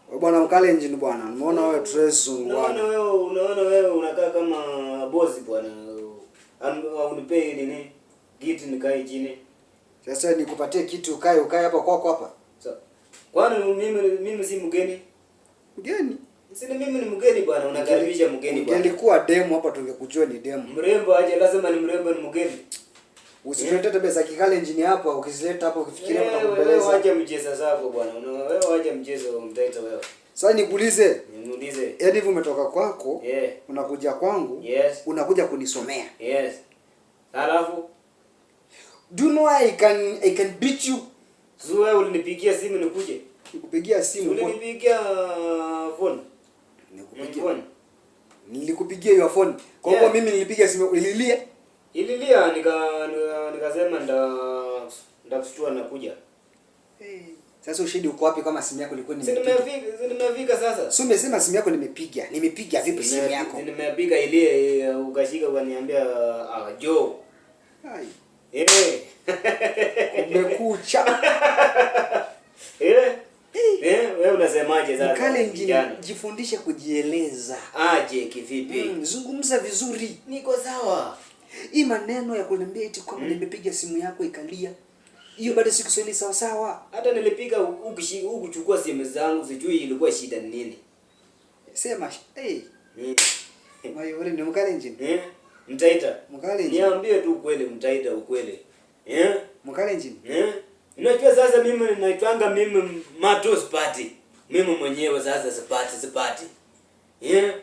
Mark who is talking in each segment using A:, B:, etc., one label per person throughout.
A: Wewe bwana Mkalenjin bwana, nimeona wewe Trace
B: Unaona
A: bwana.
B: wewe, unaona wewe unakaa kama bosi bwana. Unipei nini? Kiti nikae chini.
A: Sasa nikupatie kitu ukae ukae hapa kwako hapa.
B: So, kwani mimi si mgeni?
A: Mgeni.
B: Si ni mimi ni mgeni bwana, unakaribisha mgeni bwana.
A: Ungelikuwa demu hapa tungekujua ni demu.
B: Mrembo aje, lazima ni mrembo ni mgeni.
A: Usilete tabia za Kikalenjin hapa, ukizileta hapa ukifikiria
B: Wewe
A: utakubeleza.
B: wacha mchezo zako bwana. Wewe wacha mchezo mtaita wewe.
A: Sasa nikuulize,
B: Niulize.
A: yaani hivi umetoka kwako,
B: Yeah.
A: unakuja kwangu,
B: Yes.
A: unakuja kunisomea.
B: Yes. Alafu
A: Do you know I can beat you?
B: sasa wewe ulinipigia simu nikuje.
A: Nikupigia simu.
B: Ulinipigia phone.
A: Nikupigia.
B: Phone.
A: Nilikupigia your phone. Kwa hivyo
B: Yeah.
A: mimi nilipiga simu ililia.
B: Ililia nikasema ndakushtua nakuja.
A: Sasa ushahidi uko wapi kama simu yako ilikuwa
B: Si
A: nimepiga?
B: nimefika, si nimefika sasa.
A: Si umesema simu yako nimepiga. Nimepiga vipi simu yako?
B: Si nimepiga ile ukashika ukaniambia ah, Joe.
A: Ai,
B: Eh.
A: kumekucha.
B: Eh. Eh, wewe unasemaje sasa?
A: Mkalenjin,
B: Kijana?
A: jifundishe kujieleza.
B: Aje kivipi?
A: Zungumza vizuri.
B: Niko sawa.
A: Hii maneno ya kuniambia eti kwamba nimepiga simu yako ikalia. Hiyo bado si Kiswahili sawa sawa.
B: Hata nilipiga ukuchukua simu zangu sijui ilikuwa shida ni nini.
A: Sema, hey,
B: Mm.
A: mayore ni Mkalenjin.
B: Eh? Mtaita.
A: Mkalenjin.
B: Niambie tu ukweli mtaita ukweli. Eh?
A: Mkalenjin.
B: Eh? Unajua sasa mimi naitwanga mimi Matos Party. Mimi mwenyewe sasa sipati sipati. Eh?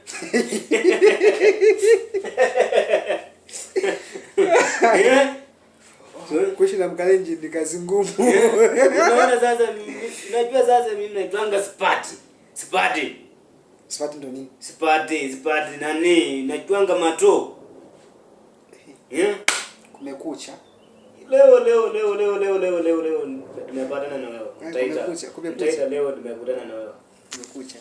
B: Eh?
A: Kuishi na Mkalenjin ni kazi ngumu.
B: Unaona sasa unajua sasa mimi naitwanga sipati. Sipati.
A: Sipati ndo nini?
B: Sipati, sipati nani? Naitwanga mato. Eh?
A: Kumekucha.
B: Leo leo leo leo leo leo leo leo tumepatana na wewe.
A: Eh,
B: Mtaita.
A: kumekucha, kumekucha.
B: Mtaita leo tumekutana na wewe.
A: Kumekucha.